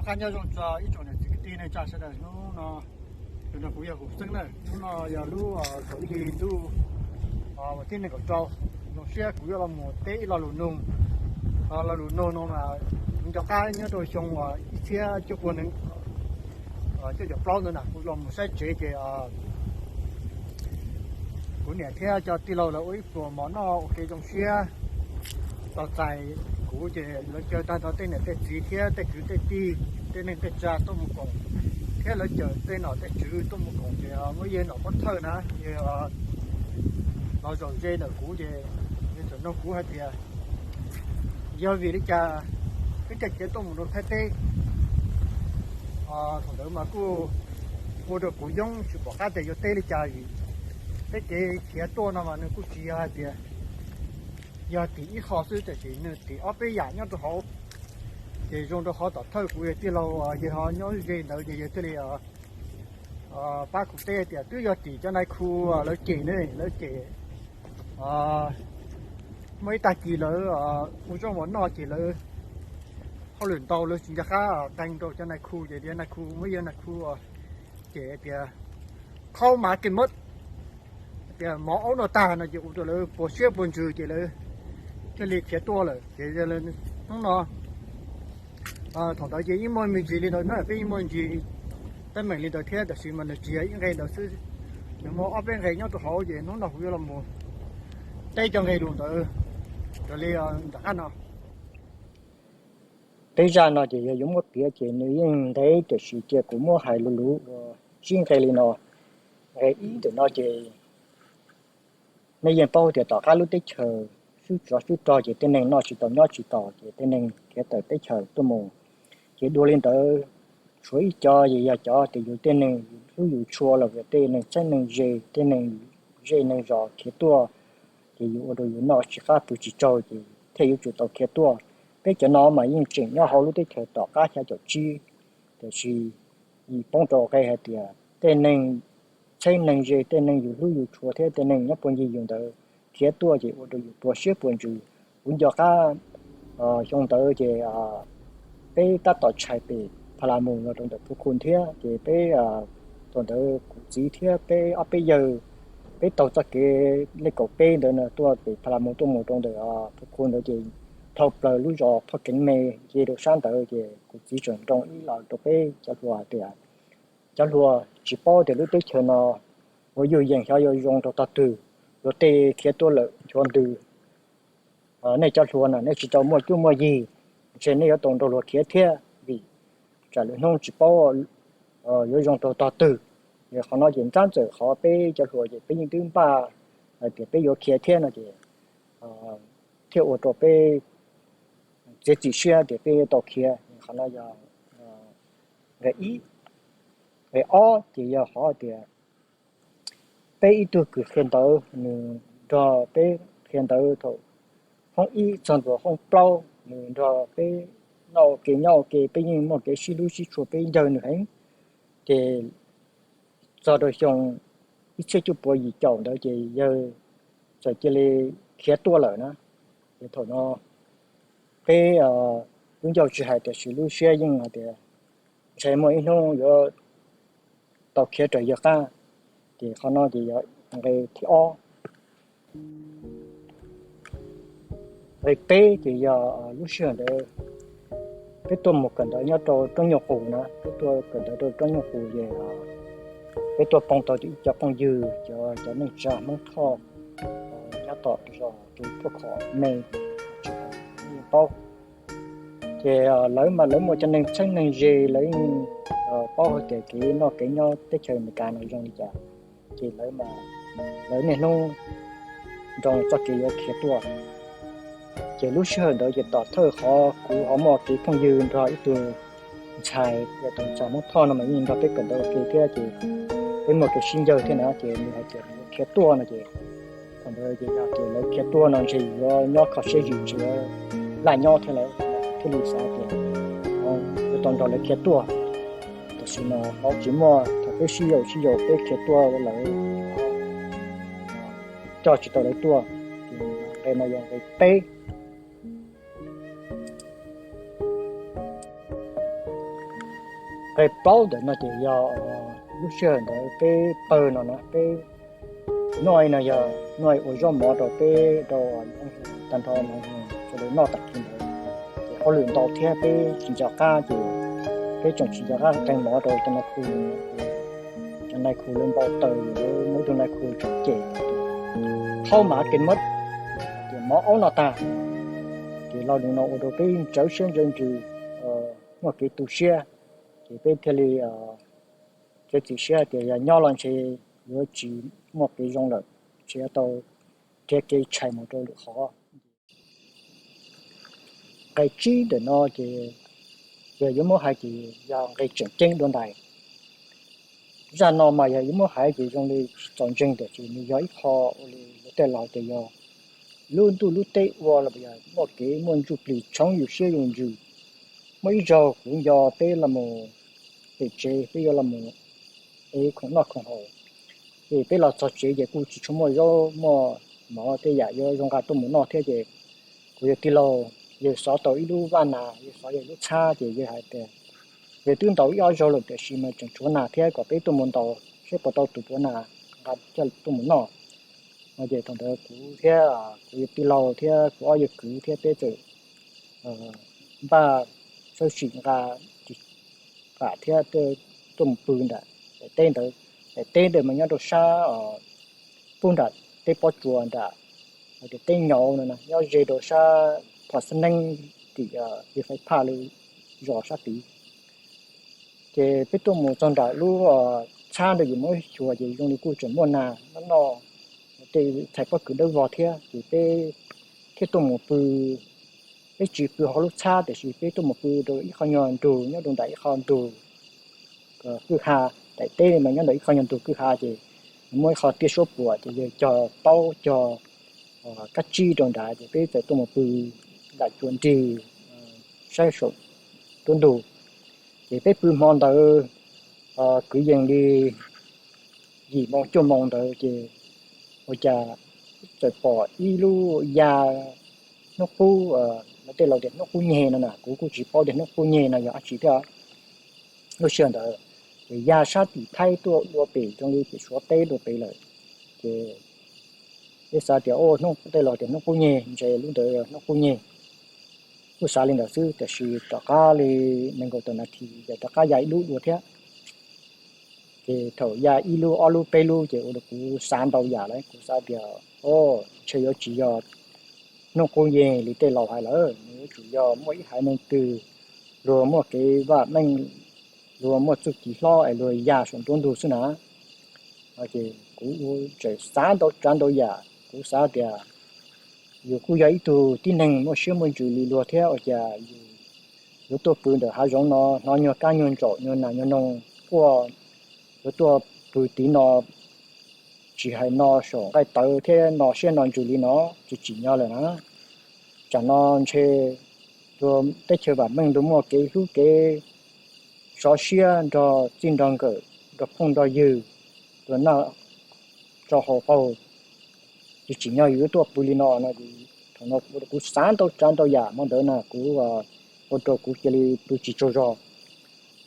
Qab nyob zoo tso ib tsoom niam txiv kwv tij neej tsa sawv daws. Hnub no, tus no kuv yog Hum Xeeb na. Hnub no yog lub kaum ib hlis ntuj vas thib nees nkaum rau. Zoo siab kuv yuav los mus teb ib lo lus nug. Lo lus nug no mas nco qab nyob rau xyoo ib txhiab cuaj pua nees cuaj caum plaub ntawd na, kuv los mus saib tsev ces kuv niam thiab cov tij laug lawv ua ib pluas mov noj ua ke zoo siab. Tos txais kuv ces lawv caw tag nrho tej niam tej txiv thiab tej kwv tej tij, tej neej tej tsa tuaj mus koom, thiab lawv caw tej nom tej tswv tuaj mus koom ces muaj yawg nom pov thawj na, yawg los zaum ze ntawm kuv ces yawg txawm nug kuv hais tias yog vim li cas peb thiaj khiav tuaj mus rau Thaib teb. Thaum ntawd mas kuj ua rau kuv yoob tsis pom qab tias yuav teb li cas vim peb kev khiav tuaj no mas nws kuj tsis yog hais tias yog tim ib qho xwb, tiam sis nws tim ob peb yam nyob rau hauv. Ces zoo rau qhov tom thawj kuv yawg tij laug yawg ho nyob ze ntawd ces yawg thiaj li pab kuv teb tias twb yog tim cov nais khu lawv cem ne, lawv cem muaj ib tag kis lawv ua zaub ua mov noj ces lawv hauj lwm ntau lawv tsis nco qab qee rau cov nais khu ces tias nais khu muab yawg nais khu cem tias khaub mav kis mab, tias mov aub noj tag no ces ua rau lawv puas siab puas ntsws ces lawv thiaj li khiav tuaj lawm ces hnub no thaum ntawd ces yeej muaj me ntsis li ntawd na, peb yeej muaj ntsis teeb meem li ntawd thiab, tab sis mas nws tsis yog ib nqe ntawd xwb, nws muaj ob peb nqe nyob rau hauv ces hnub no kuv yuav los mus teb cov nqe lus ntawd raws li nram qab no. Peb zaj no ces yog yuav muab piav ces nws yeej ntev, tiam sis cia kuv muab hais luv luv ua tsib nqe li no. Nqe ib ntawm no ces nej yeej paub tias tom qab lub teb chaws swb tsov swb rog ces tej neeg noj tsis tau nyob tsis tau ces tej neeg khiav tawm teb chaws tuaj mus. Ces dua li ntawd, tshuav ib co ces yog cov tias yus tej neeg yus hlub yus tshua los yog tej neeg txheeb neeg ze, tej neeg ze neeg zos khiav tuaj, ces yus ua rau yus noj tsis qab pw tsis tsaug ces thiaj yuav tsum tau khiav tuaj. Peb cov no mas yeej tseem nyob hauv lub teb chaws tom qab xya caum tsib, tiam sis yus poob rau qe hais tias tej neeg txheeb neeg ze, tej neeg yus hlub yus tshua thiab tej neeg nyob puag ncig yus ntawd khiav tuaj ces ua rau yus puas siab puas ntsws. Kuv nco qab xyoo ntawd ces peb tab tom tshais pem Pha La Mus los rau ntawm Phu Khu thiab ces peb thaum ntawd kuv txiv thiab peb ob peb yawg peb taug txoj kev lej kaum peb ntawd no tuaj pem Pha La Mus tuaj mus rau ntawm Phu Khu ntawd ces dhau plaws lub zos Phoj Keev Me, nce rau sab ntawd ces kuv txiv tseem nroo ib los rau peb cov hluas hais tias cov hluas tsis paub tias lub teb chaws no uas yus yeem xyov yuav zoo rau tog twg, luag tej khiav tuaj lawm xyov ntws. Nej cov hluas no nej tsis tau muaj cuab muaj yig, ntshe nej yuav tau nrog luag khiav thiab, vim tsam lwm hnub tsis paub yuav zoo rau tog twg. Ces qhov no ces ntab ntxawm qhov peb cov hluas ces peb yeej twb npaj hais tias peb yuav khiav thiab no ces thiaj ua rau peb txiav txim siab tias peb yuav tau khiav. Qhov no yog nqe ib. Nqe ob ces yog qhov tias peb ib tug kws qhia ntawv, nws nrog peb qhia ntawv thaum hoob ib txog ntua hoob plaub, nws nrog peb noj ua ke nyob ua ke, peb yeej muaj kev sib hlub sib tshua, peb ncawg nws heev. Ces txog rau xyoo ib txhiab cuaj pua yim caum ntawd ces yawg txawm cia li khiav tuaj lawm na. Ces thaum no peb lub ncauj tsis hais tiam sis lub siab yeej hais tias ntshe muaj ib hnub yuav tau khiav raws yawg qab. Ces qhov no ces yog nqe thib ob. Nqe peb ces yog lub sij hawm ntawd peb tuaj mus kawm ntawv nyob rau roob nyuj qus na, peb tuaj kawm ntawv rau roob nyuj qus ces peb tuaj poob tau ib co phooj ywg, cov cov neej tsa Hmoob Thoj nyob tom zos Tuv Phuaj Khom Me, paub. Ces lawv mas lawv muaj cov neeg txheeb neeg ze, lawv yeej paub hais tias kev noj kev nyob teb chaws Amelikas no zoo li cas. Ces lawv mas lawv niaj hnub nroo txoj kev yuav khiav tuaj. Ces lub sij hawm ntawd ces tom thawj qhov kuv ho muaj kev phooj ywg nrog ib tug ntxhais, tus ntxhais Hmoob Thoj no mas yeej nrog peb kawm ntawv ua ke thiab ces peb muaj kev sib ncawg thiab na, ces nws hais tias nws yuav khiav tuaj no ces thaum ntawd ces yog tias lawv khiav tuaj no ntshe yuav nyob kho siab zim, ntshe yuav laj nyob thiab lawm, thiaj li xav tias yuav tau nrog lawv khiav tuaj. Tam sim no qhov tsis muaj, thaum peb sib yaum sib yaum peb khiav tuaj lawm, coj tsis tau lawv tuaj. Nqe no yog nqe peb. Nqe plaub ntawm no ces yog lub sij hawm ntawd peb pawg no na, peb noj no yog noj ua zaub mov rau peb rau tag nrho no, sawv daws noj tag kis ntawd. Ces hauj lwm ntau thiab peb tsis nco qab ces peb tseem tsis nco qab qee mov rau cov nai khu. Cov nai khu lawv npau taws, muaj ib tug nai khu tseem cem, khaub mav kev muab, ces mov aub no tag. Ces lo lus no ua rau peb ntsawv siab ntsawv ntsws, muaj kev tu siab. Ces peb thiaj li txiav txim siab tias yog nyob los ntshe yuav tsis muaj kev zoo lawm, ntshe yuav tau nrhiav kev tshais mus rau lwm qhov. Nqe tsib ntawm no ces yog yuav muab hais ces yog nqe tseem ceeb dua ntais. Zaj no mas yog yuav muab hais ces zoo li tsis txaus ntseeg tiam sis nws yog ib qho ua li luag tej laus tias yog lub ntuj lub teb ua los yog muaj kev muaj ntsuj plig tshoov yus siab yus ntsws. Muaj ib zaug kuv nco peb los mus pem tsev, peb yuav los mus ev khoom noj khoom haus, ces peb los txog tsev ces kuj tsis tshua muaj zaub muaj mov tej yam yuav zoo nqa tuaj mus noj thiab ces kuv yawg tij laug yawg xov tau ib lub vaj nas, yawg xov yawg lub txhab ces yawg hais tias yawg twb ntaus ib ob zaug lawm tiam sis mas tseem tshuav nas thiab, kom peb tuaj mus ntaus seb puas tau tus puav nas nqa coj tuaj mus noj. No ces thaum ntawd kuv thiab kuv yawg tij laug thiab kuv ob yawg kwv thiab peb txawm npaj sawb sim nqa ris pam thiab tuaj mus pw nram daim teb ntawd. Daim teb ntawd mas nyob rau sab pub nram teb pob tsuas nram, hais tias teb nyauv no na, nyob ze rau sab phom xab neeb tim yawg Fais Phaj lawv zos sab tid. Ces peb tuaj mus txog nram lub txhab ntawd ces muaj ib xyuas ces zoo li kuj tseem muaj nas noj noj, tej txhais pob kws dawb vog thiab ces peb thiaj tuaj mus pw. Peb tsis pw hauv lub txhab tiam sis peb tuaj mus pw rau ib qho nyuag ntug nyob rau nram ib qho ntug kwj ha. Daim teb mas nyob ntawm ib qho nyuag ntug kwj ha ces muaj ib qho tiaj suab puam ces yawg cog taub cog kab tsib rau nrad ces peb txawm tuaj mus pw nram cua nrig saib saum nruab ntug. Ces peb pw hmo ntawd kwv yees li yim moo cuaj moo ntawd ces ua cas txawm pom ib lub ya hnub qub, lawv tej laus tias hnub qub nyeg no na, kuv kuj tsis paub tias hnub qub nyeg no yog dab tsi thiab. Lub sij hawm ntawd ces ya sab tim Thaib tuaj dua pem zoo li pem Suav teb dua pem lawm. Ces peb xav tias hnub, tej laus tias hnub qub nyeg, ntshe lub ntawd hnub qub nyeg. Kuj xav li ntawd xwb tiam sis tom qab li nees nkaum tawm nas this ces rov qab ya ib lub dua thiab. Ces thaum ya ib lub ob lub peb lub ces ua rau kuv xav ntau yam lawm, kuv xav tias o, ntshe yuav tsis yog hnub qub nyeg li tej laus hais lawm, nws yuav tsum yog muaj ib haiv neeg twg luag muaj kev vam meej, luag muaj txuj ci hlob es luag ya saum nruab ntug xwb na. Ces kuv tseem xav ntau tsav ntau yam, kuv xav tias yus kuj yog ib tug tib neeg muaj siab muaj ntsws li luag thiab ua cas yus yuav tuaj pw ntawm hav zoov no hnov nyuag kab nyuag ntsaum nyuag nas nyuag noog quaj, yuav tuaj pw tid no tsis hais no saum nqaij tawv thiab no siab no ntsws li no, tsis tsim nyog lawm na. Tsam no ntshe luag teb chaws vam meej luag muaj kev hlub kev sov siab nrog txij nrog nkawm, nrog phooj nrog ywg, luag noj tso hau qaug, tsis tsim nyog yus yuav tuaj pw li no no. Thaum no kuv xav ntau tsav ntau yam hmo ntawd na kuv ua rau kuv cia li pw tsis tsaug zog.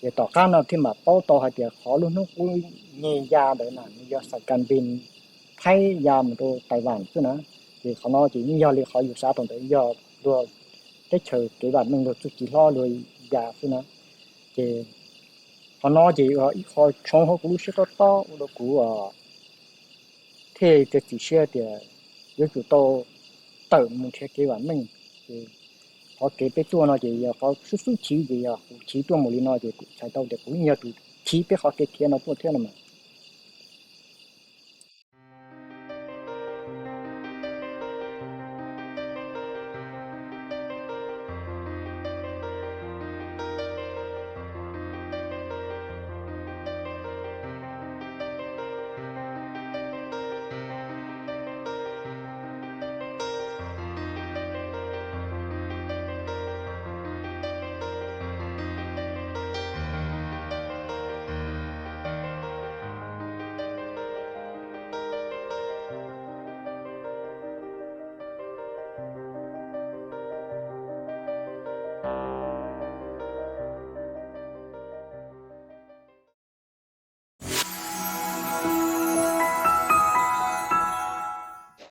Ces tom qab no thiaj mam paub tau hais tias qhov lub hnub qub nyeg ya ntawd na nws yog xais kas npis Thaib ya mus rau Taiwan xwb na. Ces qhov no ces yeej yog li qhov yus xav thaum ntawd yog luag teb chaws kev vam meej luag txuj ci hlob luag ya xwb na. Ces qhov no ces ib qho tshoov hauv kuv lub siab tob tob ua rau kuv thiaj txiav txim siab tias yuav tsum tau tawm mus nrhiav kev vam meej. Ces qhov kev peb tuaj no ces yog qhov xub xub chiv ces yog kuv chiv tuaj mus li no ces kuv txhais tau tias kuv yeej yog tus chiv peb qhov kev khiav no tuaj thiab no mas.